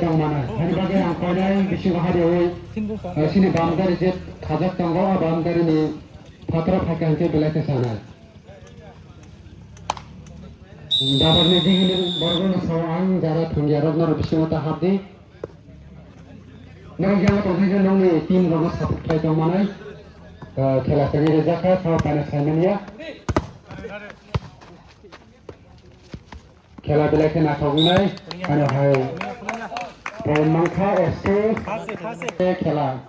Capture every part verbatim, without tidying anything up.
Tongmani. Hani bagwi ang koinai bisingo hadiwi, eh, sini boundary je thajak tongo, o boundary ni phataro phaikha hinkhe belai khe sanai. Dabakni digini borokno sao ang jara thwngya rok norok bisingo ta hapdi. Norok yang tongkhe je nongni team rokno support khlai tongmanai. Eh, khela tangwi rijak kha, sao paina saimanya. Khela belai khe naithok wngnai, ano hai point mankha S two. Khela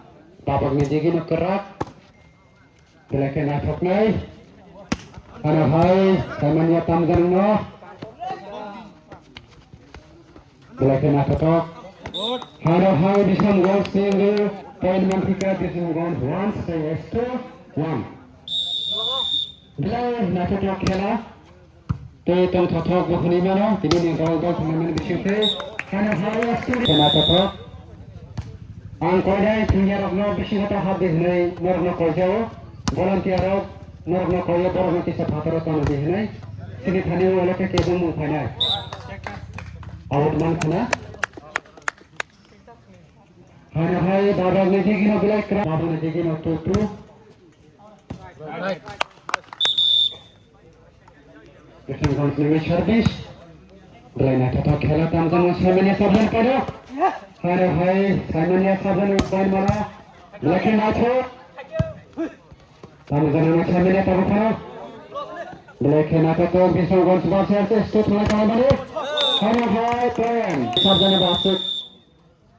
babakni digino kwrak, belai khe naithoknai. Ano hai saimanya tamjani no, belai khe naithotok. Ano hai Bisramganj ni point manthika, Bisramganj one, S two one. Belai naithotok khela. Tei tongthothok bo hwnwi mano, tini ni dol dol thangnaimani bisingtwi. Hano hai student naithothok. Ang koinai thwngya rokno bisingo ta hapdi hwnwi norokno koijao. Volunteer rok norokno koio, borokno kisa phataro tano di hwnwi. Chini thani o elaka kebengmung phainai. Out man khna. Hano hai babakni digino belai kwrak, babakni digino two two. Bisramganj ni service. Belai naithothok khela tamjani saimanya sabjani pairo. Hano hai saimanya sabjani point mano. Belai khe naithok. Tamjani saimanya tabuk phano. Belai khe naithothok Bisramganj versus S two thanglai tongmani. Hano hai point. Sabjani basik.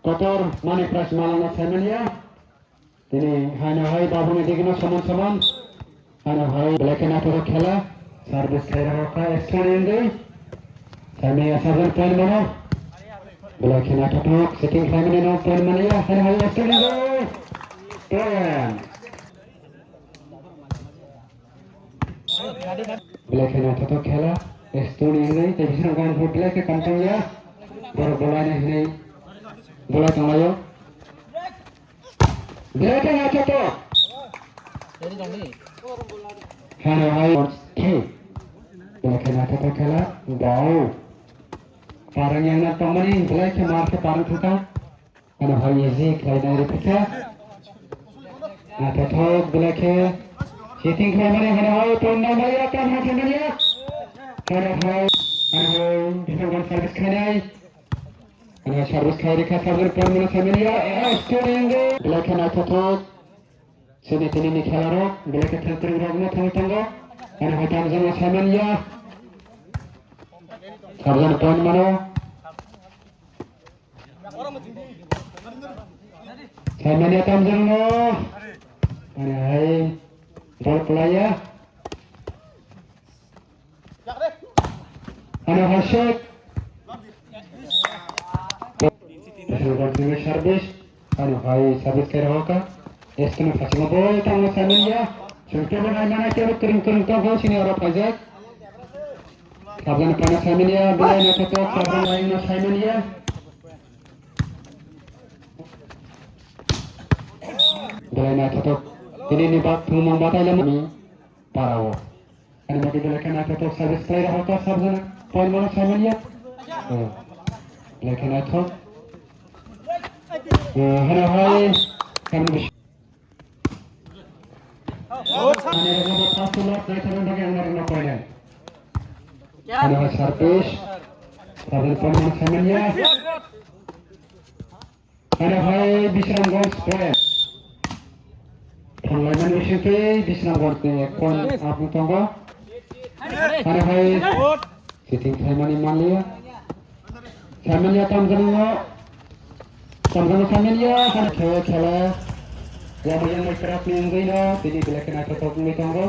Kotor Manik Prize malana saimanya. Tini haino hai babuni digino soman soman. Haino hai belai khe naithok khela. Service khairok kha extra ni wngwi. Saimanya sabjani point mano. Belai khe naithothok setting khlaimani no point manya. Haino hai extra ni wngwi. Point. Belai khe naithothok khela, Estoni hinwi tei Bisramganj belai khe kamtongya. Borok bolai hinwi bolai tonglaio. Belai khe naithothok. Hano hai belai khe naithothok khela, bau. Parang yang na tongmani belai khe mar khe parang thangkha. Hano hai easy khlainai rw phikha. Naithothok belai khe. Cheating khlaimani hano hai point nangmani ya, kam hai khlaimani ya. Hano hai, hano hai, Bisramganj service khlainai. Hano service khlai rikha, service point mano khlaimani ya. Eh, student. Belai khe naithothok. Sini tini ni khela rok, belai khe thang kwrwng rok no thangwi tongo. Hano hai tamjani saimanya. Sabjani point mano. Saimanya tamjani no. Hano hai bol playa. Hano hai shot. Service. Hano hai service khe rw kha. Estoni phaisingbo boi tamo saimanya. Sengkebo nai mana kebo kring kring tongkho sini oro phaijak. Sabjani pana saimanya, belai naithothok, sabjani laino saimanya. Belai naithothok. Tini ni bak thumung batai lamani. Parao. Ani mati belai khe naithothok service khlai rw kha sabjani point mano saimanya. Oh. Belai khe naithok. Oh, hano hai. Kami bis- Ani rwgwi bo first to last naithokna bagwi ang norokno koinai. Hano hai service. Sabjani point mano saimanya. Hano hai Bisramganj point. Thanglaimani bisingtwi Bisramganj ni point up wng tongo. Hano hai cheating khlaimani manliya. Saimanya tamjani no. Tamjani saimanya hano khe khela. Yamo yang mai krak ni wngwi no. Tini belai khe naithothok wngwi tongo.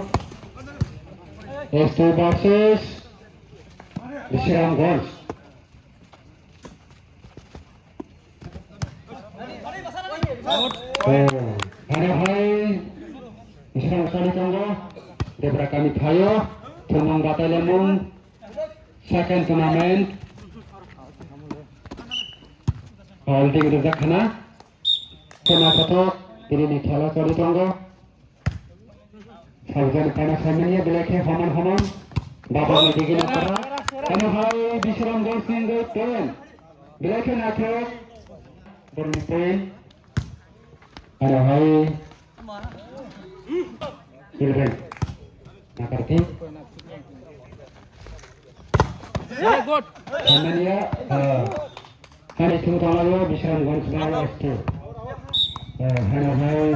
S two versus Bisramganj. Oh, hano hai, Bisramganj ni tongo, Debra kami phaio, thumung batailamung, second tournament, holding rijak khana, khena kothok, tini ni khela choli tongo. Sabjani pana saimanya belai khe homan homan. Baba ni digi na para. Ano hai Bisramganj ni point. Belai khe naithok. Kormi point. Aro hai. Eleven. Nakarti. Very good. Samania, ah, Hani thung tonglaio Bisramganj S T. Eh, hano hai.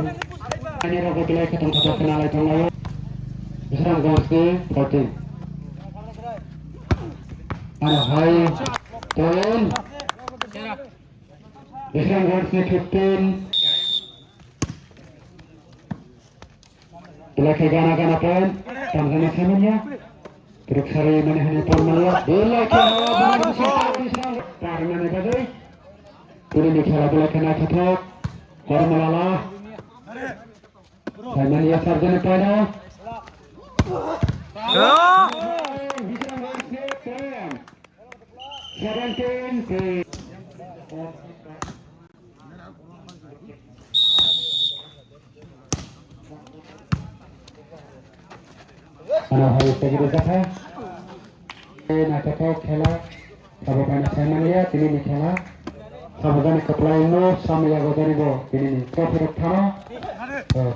Hani rok belai khe tong khatok khe nalai tonglaio. Bisramganj ni fourteen. Hano hai. Ten. Bisramganj ni fifteen. Belai khe gana gana point, tamjani samanya. Puruk sari mani hani point manya. Belai khe belai khe sita bisang. Parmani bagwi. Tini ni khela belai khe naithothok. Kormalala. Saimanya sarjani point. Seventeen. Ano hai tegi de jakha. Naithothok khela. Sabo bai no saimanya tini ni khela. Sabo jani kwplai no samya go jani bo tini ni trophy rok thano.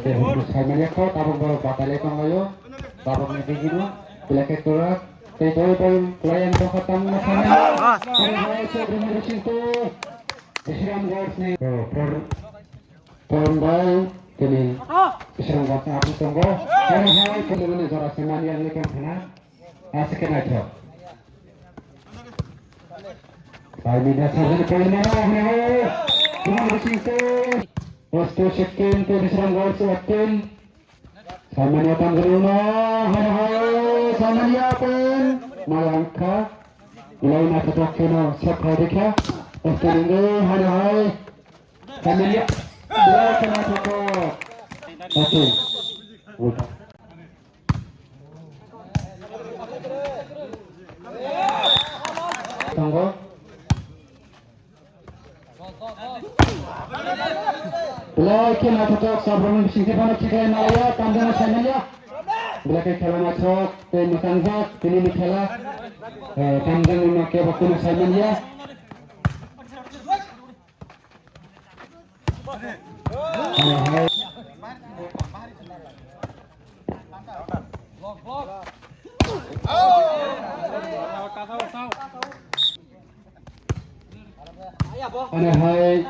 Tei hwnwi saimanya kho tabuk borok batalai tonglaio. Tabuk ni bigino belai khe kwrak. Tei tei tei kwlai ang tongkha tang no saimanya. Tini hai se Brahma Rising to. Bisramganj ni, oh, por-, porom bai tini Bisramganj ni aphuru tongo. Porom hai tini mani jora se mani ang lekha thana. Aswk khe naithok. Bai mina sarjani point mano hwnwi hai. Tini bising se. Osto sekin te Bisramganj se atin. Saimanya tamjani uno, hano hai, Saimanya pen, malangkha, ulai na khatok kheno, sep khai rikha, ostening de, hano hai, Saimanya, ulai kena khatok, oke, ulta. Tongo. Belai khe naithothok, Sabramni bisingtwi phano khiklai nalaiya, tamjano saimanya. Belai khe khela naithok tei mwchangjak, tini ni khela, eh, tamjani no kebo kuno saimanya. Ano hai,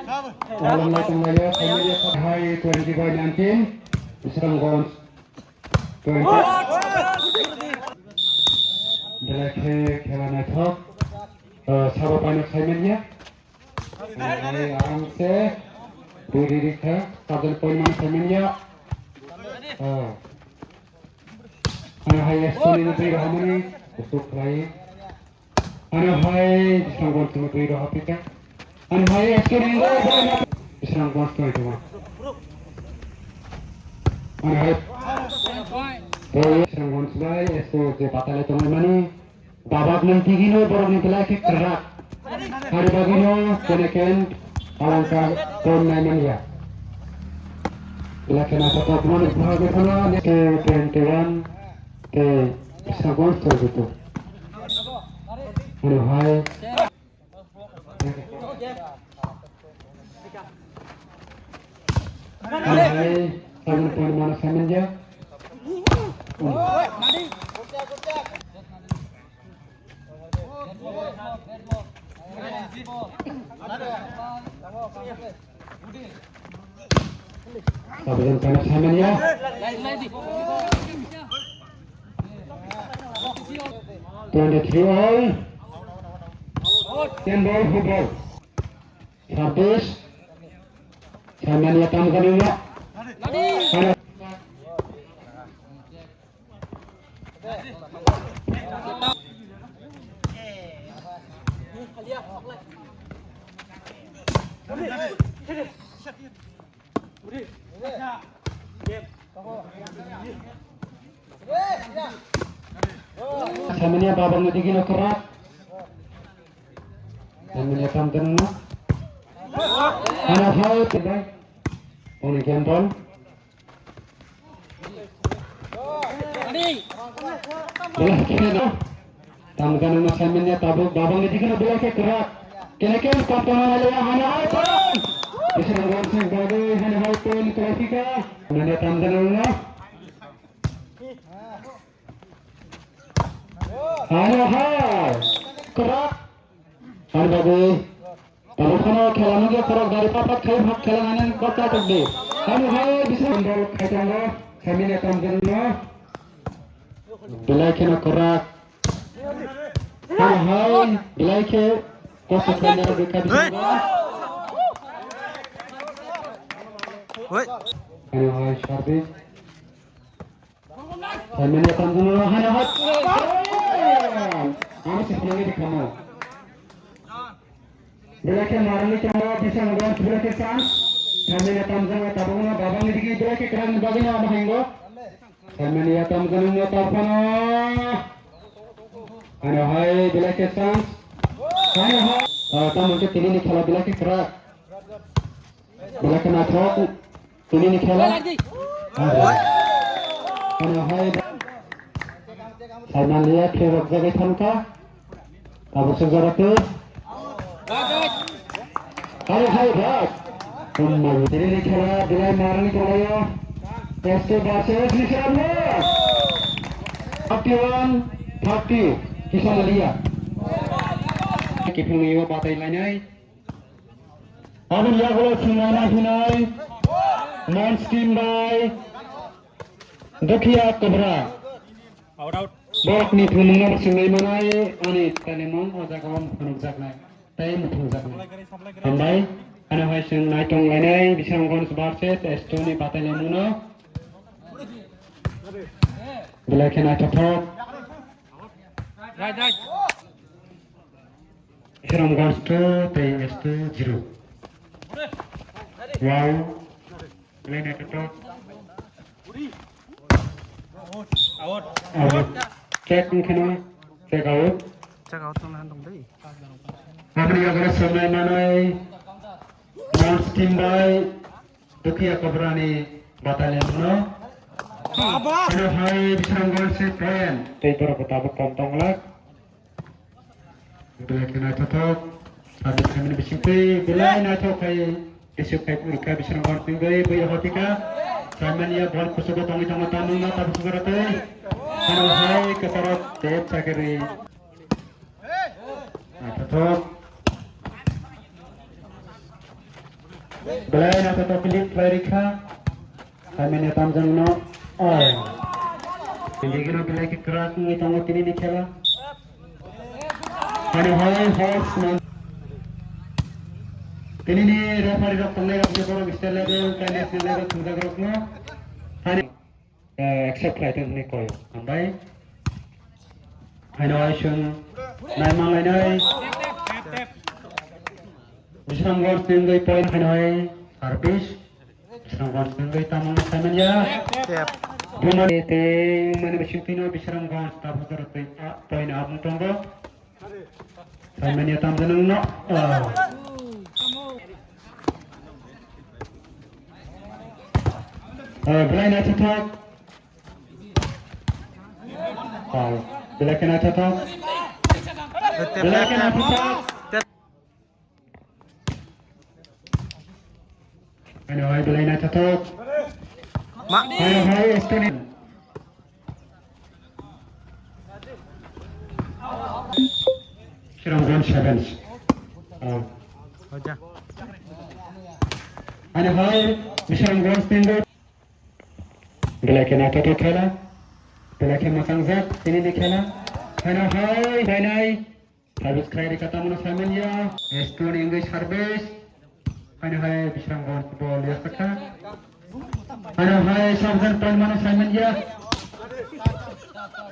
walang lai tonglaio, family hai twenty by nineteen, Bisramganj twenty. Belai khe khela naithok, eh, sabo paino saimanya. Ano hai aram se, dui riri kha, sabjani point mano saimanya. Ah. Ano hai S T ni twi rohormani, kusuk khlai. Ano hai Bisramganj ni twi rohor pika. Ano hai S T ni Bisramganj ni twi. Ano hai. Bisramganj bai S T je batalai tongmani. Babak nang tigi no borok ni belai khe kwrak. Hari bagwi no kene ken alangka pon nai manya. Belai khe naithothok mani bwkhak ni phano twenty one tei Bisramganj twenty two. Ano hai. Hai, sabun pon mana saman ya? Sabun pon saman ya? Twenty three all. Ten ball, football. Sabis. Saimanya tam kanina. Saimanya babang ni digi no kwrak. Saimanya tam kanina. Ano hai tidak. Oni gembol. Belai khe no. Tamgana no saimanya tabuk babang ni dikhe no belai khe kwrak. Kene kene pam pam na le hana ai pam. Bising Gansing bagwi hani hai point kwlai phika. Mane tamjani wngno. Ano hai. Kwrak. Ani bagwi. Tabuk phano khela nugya khorok dari papat khai hak khela nani kok chatok di. Ani hai bising bol khai tongo. Samine tamjani wngno. Belai kheno kwrak. Ano hai belai khe kosto khlainai rok kha bising. Hoi. Ano hai service. Saimanya tamjani wngno hano hai. Ano se phlangwi rikha mo. Belai khe marwngwi tongo, Bising Gansing belai khe chance. Saimanya tamjani tabukno babangni digi belai khe kwrakni bagwino abo haingo. Saimanya tamjani wngno tabukno. Hano hai belai khe chance. Hano hai. Ah, tamo khe tinini khela belai khe kwrak. Belai khe naithok. Tinini khela. Hano hai. Saimanya khe rokjagwi thangkha. Abo sujarato. Hai hai bhai. Umma, tinini khela belai marwngwi tonglaio. S T versus Nisram. Thirty one thirty. Kisamalia. Kiphilnio batai lainai. Aboni yagulo swngnai hinai. Mons team bai. Dukhiya Kobra. Out, out. Borokni thumungno swngwi manai ani talimung o jagao phunukjaknai tei muthungjaknai. Hambai, ano hai chwng naitong lainai Bisramganj versus Estoni batailaimungno. Belai khe naithothok. Right, right. Bisramganj two tei Esto zero. Wow. Belai naithothok. Out. Out. Check wngkheno, check out. Check out wngna tong dei. Aboni yagulo swngnai manai Mons team bai Dukhiya Kobrani batalion no. Ano hai Bisramganj se point. Tei borok bo tabuk kom tonglak. Belai khe naithothok. Sabit khaimani bisingtwi belai naithok khai receive khai puri kha Bisramganj twi bai bai hotika. Saimanya bol kusugo tongwi tongo tamungma tabuk sugo rotwi. Hano hai kwcharo tep chakiri. Naithothok. Belai naithothok click khlai rikha. Saimanya tamjani no. Oh. Indigeno belai khe kwrak wngwi tongo tinini khela. Hano hai horse man. Tinini referee rok tongnai rok ni borok state level, tei national level thwngjak rok no. Hani, eh, accept khlai thung hwnwi koi. Hambai. Hano hai chwng nai manlainai. Bisramganj twi wngwi point hano hai service. Bisramganj twi wngwi tamo saimanya. Tep. Bumani tei mani bisingtwino Bisramganj tabuk jora twi a-, point abung tongo. Saimanya tamjani wngno. Ah. Ah, belai naithothok. Ah, belai khe naithothok. Tep, tep, belai khe tep, tep. Naithothok. Tep. Hano hai belai naithothok. Ma. Hano hai Estoni. Bisramganj Sevens. Oh. Hoja. Hano hai Bisramganj Tenggol. Belai khe naithothok khela. Belai khe mwchangjak tinini khela. Hano hai bainai. Service khlai rikha tamno saimanya. Estoni wngwi service. Hano hai Bisramganj bol yasakha. Hano hai Sabjan point mano saimanya.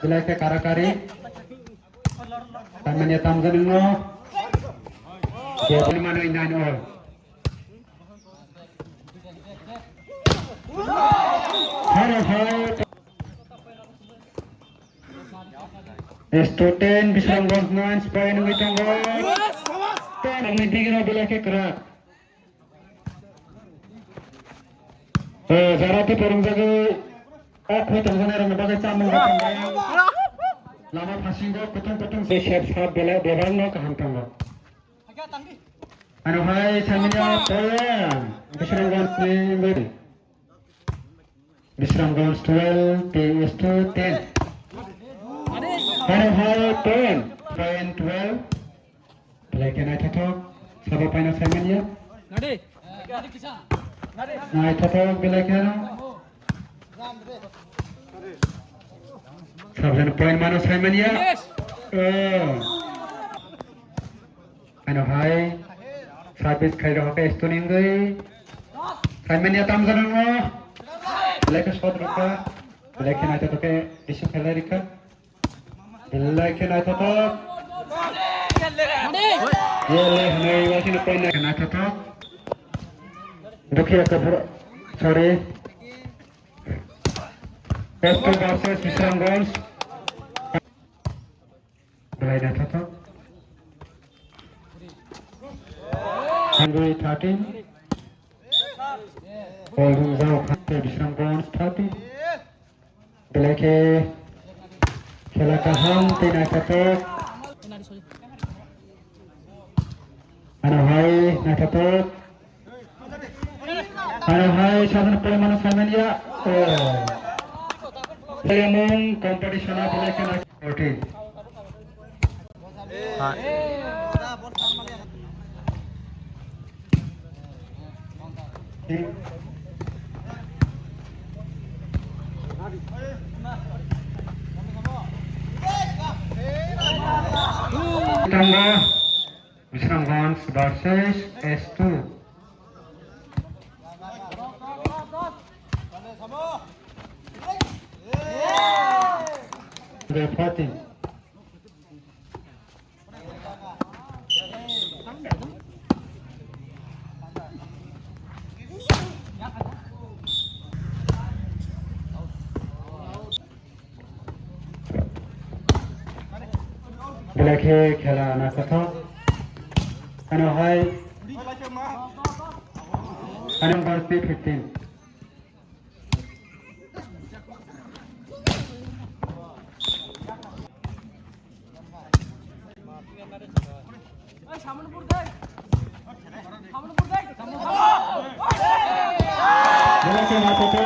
Belai khe karakari. Saimanya tamjani no. Bol mano nine all. Hano hai. Student Bisramganj nine point wngwi tongo. Ten ni digino belai khe kwrak. Eh, jara tei porwngjagwi o khoi tongjaknai rokni bagwi chamung rok tongo. Lama phasingo kutung kutung se sep sap belai bebakno kaham tongo. Ano hai saimanya poem. Bisramganj ni Bisramganj twelve, T S two ten. Ano hai ten, point twelve. Belai khe naithothok, sabo paina saimanya. Naithothok belai khe ano. Sabjani point mano saimanya. Oh. Ano hai service khai rok ke stoning goi. Saimanya tamjani no. Belai khe shot rok ka. Belai khe naithothok khe receive khlai rikha. Belai khe naithothok. Yele hwnwi waisino point naithothok. Dukhiya Kapur, sorry. S two versus Bisramganj. Belai naithothok. Hungary thirteen. Ball wngjao kha Bisramganj thirty. Belai khe khela kaham tei naithothok. Ano hai naithothok. Ano hai sabjani point mano saimanya. Oh. Playamung competition o belai khe naithothok. Tongo Bisramganj versus S two. Referee. Belai khe khela naithothok. Ano hai. Ano number P fifteen. Belai khe naithothok.